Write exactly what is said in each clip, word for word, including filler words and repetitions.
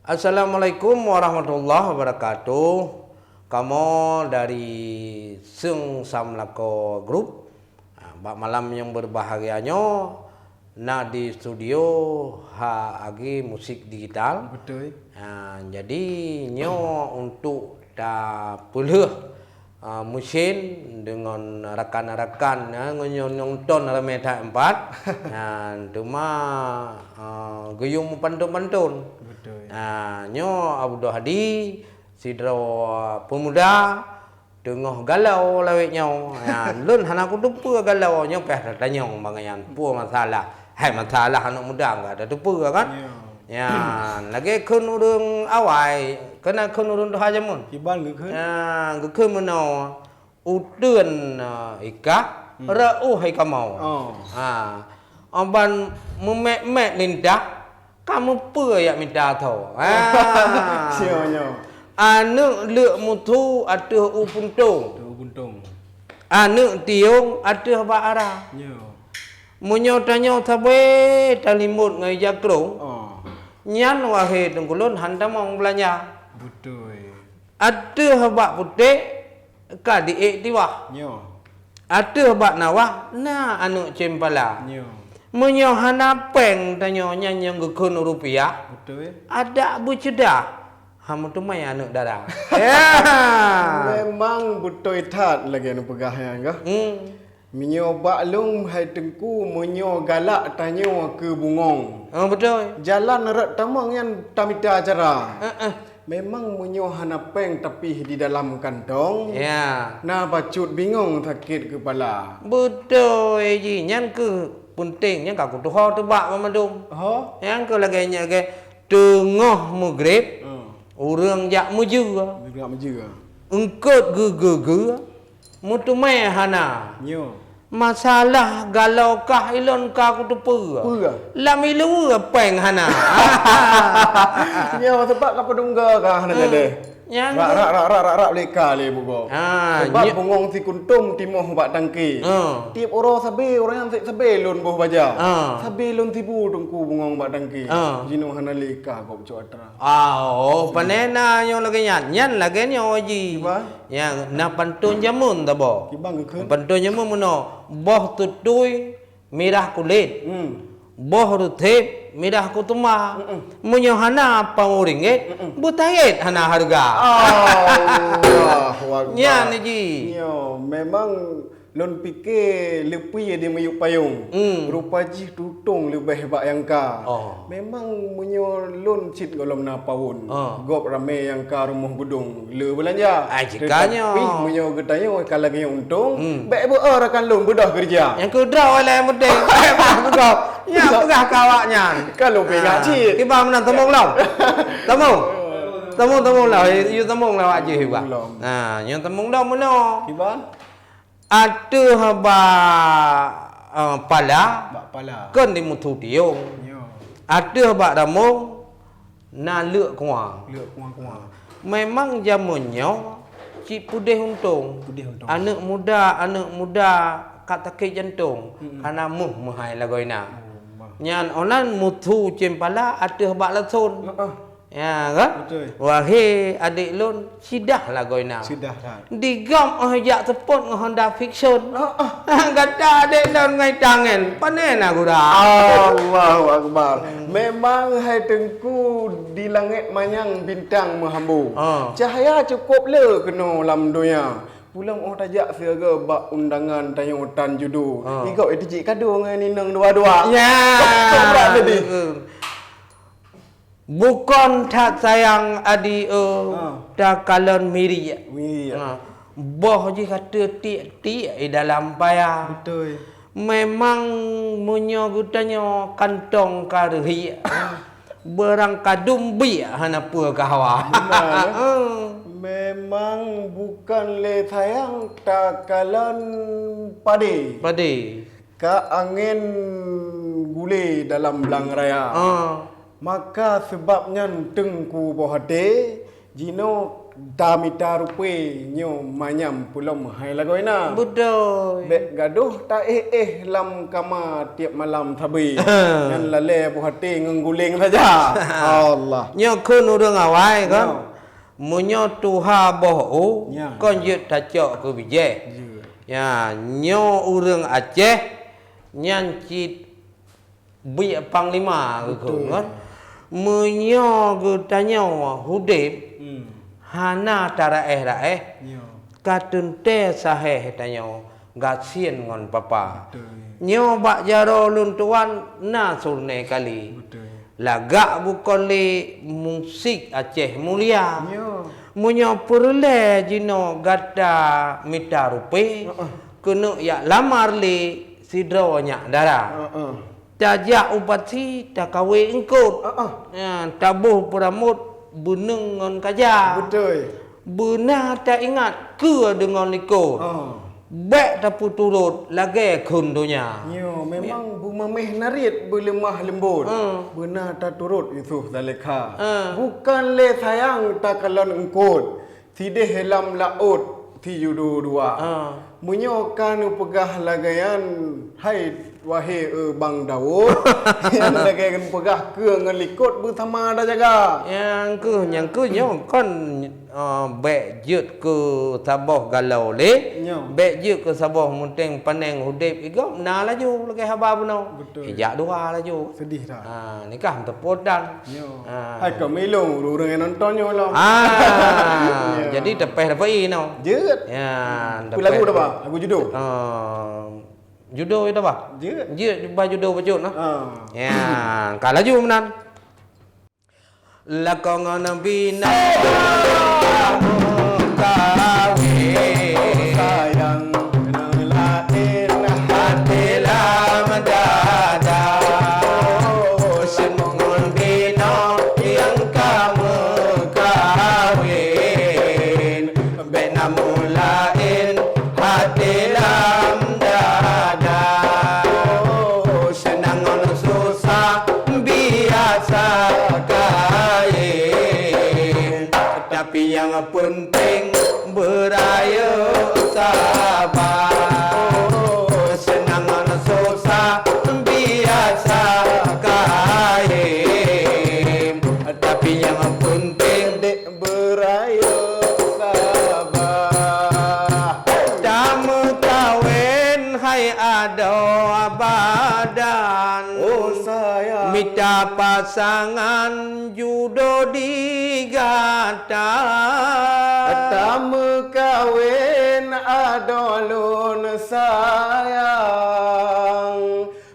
Assalamualaikum warahmatullahi wabarakatuh. Kamoe dari Seung Sam Lakoe Group. Ha, bak malam nyang berbahagia nyoe, na di studio H A G Musik Digital. Betul. Ha, jadi nyoe untuk tapeulheueh ah, Musin deungon rakan-rakan, ah, ngon nyang nonton ramé that empat. Ah, teuma, ah, geuyue meupanton-panton. Betul. Ah, nyoe Abdul Hadi, sidroe peumuda teungoh galau lawét nyoe. Ah, lôn hana kuteupeue galau nyoe, payah tatanyong bangai, peue masalah. Hai, masalah aneuk muda enggak ada teupeue kan? Ya. Ya, lagèe kheun ureueng awai, keunan kheun ureueng tuha jameun. Kiban geukheun? Ya, geukheun meunoe, uteuen, eh, ikah, hmm, reuôh ikamau. Oh. Ha. Aban meumèk-mèk lintah, ka meupeue jak mita tho. Ha. Sia nyoe. Aneuk leuk muthu ateueh u puntông. Ateueh u puntông. Aneuk tiong ateueh bak ara. Nyoe. Meunyoe tanyoe sabe talimot ngon ija krông, oh, nyan wahé teungku lôn han tamong beulanja. Beutôi. Ateueh bak putéh ka diék tiwah. Nyoe. Ateueh bak nawah na aneuk cempala. Nyoe. Meunyoe hana péng tanyoe nyan nyang geukheun rupiah, beutôi, adak beuceudah. Hana meuteumé aneuk dara. Ya. Memang beutôi that lagèe neupeugah nyan kah? Hmm. Meunyoe bak lôn hai Teungku, meunyoe galak tanyoe keu bungong. Oh, beutôi. Jalan rot tamong nyan tamita cara. Heeh. Memang meunyoe hana péng tapih di dalam kantong, ya, na bacut bingong sakét keupala. Beutôi jih, nyan keuh peunteng, nyan ka kutuho teubak banmandum. Ho? Nyan keuh lagèe nyan, lagèe teungoh meugreb, hmm, ureueng jak meujeue. Ureueng jak meujeue. Eungkot geu-geu-geu, meuteumé hana. Nyoe. Masalah galoe kah ilôn ka kuteupeue. Peue? Lam ileue péng hana. Nyoe sebab ka peudungga kah hana, hmm, gadeh. Nyan rak, rak, rak, rak, rak, rak, leka lé bugo. Ha, sebab nyo- bungong sikuntom timoh bak tangke. Ha. Tiep uroe sabe, uroe nyan sabe lôn boh baja. Ha. Sabe lôn tibu Teungku bungong bak tangke. Ha. Jinoe hana leka gob cok atra. Ah, oh, pane na nyoe lagèe nyan. Nyan lagèe nyoe ji. Kiban? Ya, na pantôn jameun taboh. Kiban geukheun? Pantôn jameun meunoe, boh tutui mirah kulét. Hmm. Boh ruthép mirah kuteuma. Mm-mm. Meunyoe hana pangureueng gét, mm-mm, beutayet hana hareuga. Allahu Akbar. Nyan ji. Nyoe memang lôn pike leupie di miyueb payong. Hmm. Rupa jih tutong leubeh bak nyang ka. Oh. Memang meunyoe lôn cit gohlom na pawon, ah, gob ramé nyang ka rumoh geudong le beulanja. Ai, jika nyoe. Teutapi meunyoe geutanyoe ka lagèe untông, hmm, bèk beu-o rakan lôn beudôh keureuja. Nyang keudroe lé nyang penting. Bèk peugah keu gob. Nyan peugah keu awak nyan. Ka lôn peugah cit. Kiban meunan tamong lom. Tamong. Tamong, tamong lah. Yue tamong lah awak jih, Bang. Tamong lom. Ha, nyoe tamong lom meunoe. Kiban? Ateueh bak, eh, pala, bak pala, kon di muthu tiong. Nyo. Ateueh bak ramong na leuk kuah. Leuk kuah-kuah. Memang jameun nyoe cit peudeh untông. Peudeh untông. Aneuk muda, aneuk muda ka sakét jantông, mm-mm, hana méuh meuhai lagoina. Oh, bah. Nyan ôh nan muthu cempala ateueh bak lason. Heeh. Ya, kan? Beutôi. Wahé adék lôn, sidah lagoina. Sidah that. Digom óh jak seupôt ngon Honda Vixion. Ah, ah. Gata adék lôn ngon tangen, pane na gura. Allahu Akbar. Hmm. Memang hai Teungku di langét manyang bintang meuhambo. Ah. Cahya cukôp le keunoe lam donya. Pulang óh tajak siaga bak undangan tanyoe tan judo. Ah. Igob itijik kado ngon inong dua-dua. Ya. Cok brat tadi. Betul. Bukon that sayang adi eu, ha, takalon miri. Miri. Ha. Boh jih ka teutik-tik di dalam paya. Beutôi. Memang meunyoe geutanyoe kantong ka reuhiek, beurang ka dum biek hana peue ka hawa. Beuna, ya? Memang bukon lé sayang takalon padé. Padé. Ka angén gulé dalam blang raya. Ah. Maka seubab nyan Teungku boh até, jinoe Tamita rupée nyoe manyam peulom hai lagoina. Beutôi. Bék gadôh taéh-éh lam kama tieb malam sabe. Nyan lalée boh até ngon guléng saja. Allah. Nyoe kheun ureuëng awai kan? Nyoe. Meunyoe tuha boh u, Ya. kon jeuet tacok keu bijéh. Ya. Ya, nyoe ureuëng Aceh nyan cit biek panglima geukheun Beutôi. kan. Meunyoe geutanyoe udeb Hmm. hana taraéh-raéh, Ya. ka teuntée sahéh tanyoe gasien ngon papa. Beutôi. Nyoe bak jaroe lôn tuan na surnée kali. Beutôi. Lagak bukon lé musik Aceh mulia. Ya. Meunyoe peureulée jinoe gata mita rupée, Heeh. keuneuk jak lamar lé sidroe nyak dara. Heeh. Tajak u pasi takawé eungkôt. Ah, ah. Ya, taboh peuramot beuneueng ngon kaja. Beutôi. Beuna taingat keue deungon likot. Ah. Bék tapeuturot lagée kheun donya. Nyoe memang beumaméh narit beuleumah leumbot. Ah. Beuna taturot Yusuf Zalekha. Ah. Bukon lé sayang takalon eungkôt. Sideh lam laôt sijudo dua. Ah. Meunyoe ka neupeugah lagée nyan, hai wahé e Bang Daud, nyan lagée neupeugah keue ngon likot beusama tajaga. Nyang keuh, nyang keuh nyoe kon, eh, bék jeuet keu saboh galoe lé, Nyoe. bék jeuet keu saboh munteng paneng udeb igop na laju lagée haba bunoe. Beutôi. Ijak dua laju. Sedih that. Ha, nikah meuteupot dan. Nyoe. Ah. Hai keu milong ureuëng nyang nonton nyoe lom. Ah, Ya. jadi teupeue dapat i nyoe. Jeuet. Ya, Apa lagu dah, Bang? Lagu judul? Ah, judul itu, Bang? Jeuet. Jeuet, bah judul bacut nah. Ah. Ya, ka laju meunan. Lakongan bina kawin. Sayang, Hati lam dada, oh, seumeu'en binoe nyang ka meukawen. Bék na mulaén hati lam dada, oh, seunang ngon susah biasa kayém. Tapi nyang peunteng beurayeuk saba. Oh, seunang ngon susah biasa kayém. Tapi nyang peunteng dek beurayeuk saba. Tameukawen hai adoe badan. Oh, sayang. Mita pasangan judo di gata. Tameukawen adoe lôn sayang,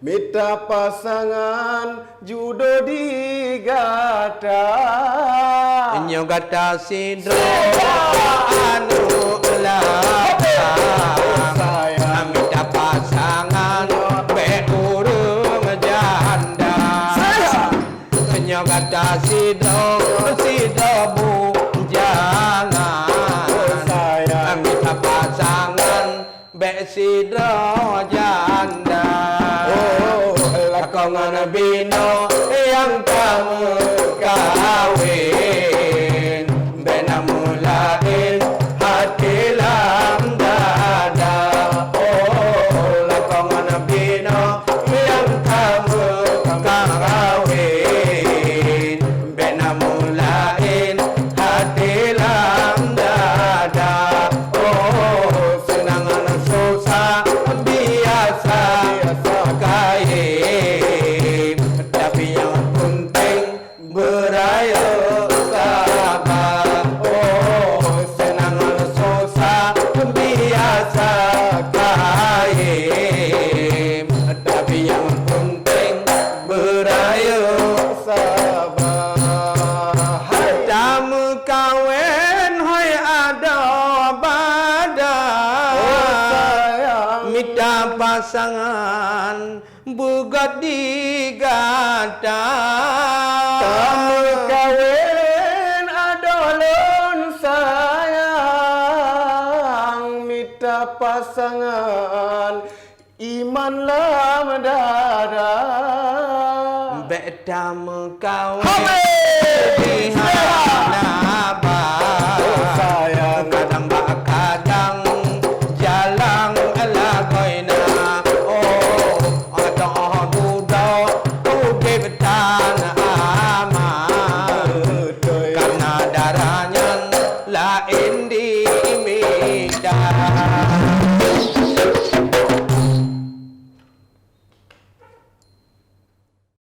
mita pasangan judo di gata. Nyoe gata sidroe aneuk lajang, sayang, mita pasangan bék ureuëng janda. Sayang. Nyoe gata sidroe, sidroe bujangan. Oh, sayang. Mita pasangan bék sidroe janda. Oh, lakongan binoe nyang ka meukawen. Bék na mulaén hati lam dada. Oh, lakongan binoe nyang ka meukawen. Bék na mulaén hati lam dada. Oh, seunang ngon susah biasa kayém. Tapi nyang peunteng beurayeuk saba. Oh, seunang ngon susah biasa kayém. Tapi nyang peunteng beurayeuk saba. Hai. Tameukawen hai adoe badan. Oh, sayang. Mita pasangan beugot di gata. Tameukawen adoe lôn sayang, mita pasangan iman lam dada. Bék tameukawen Amin. di hana ba. Oh, Indi Mida.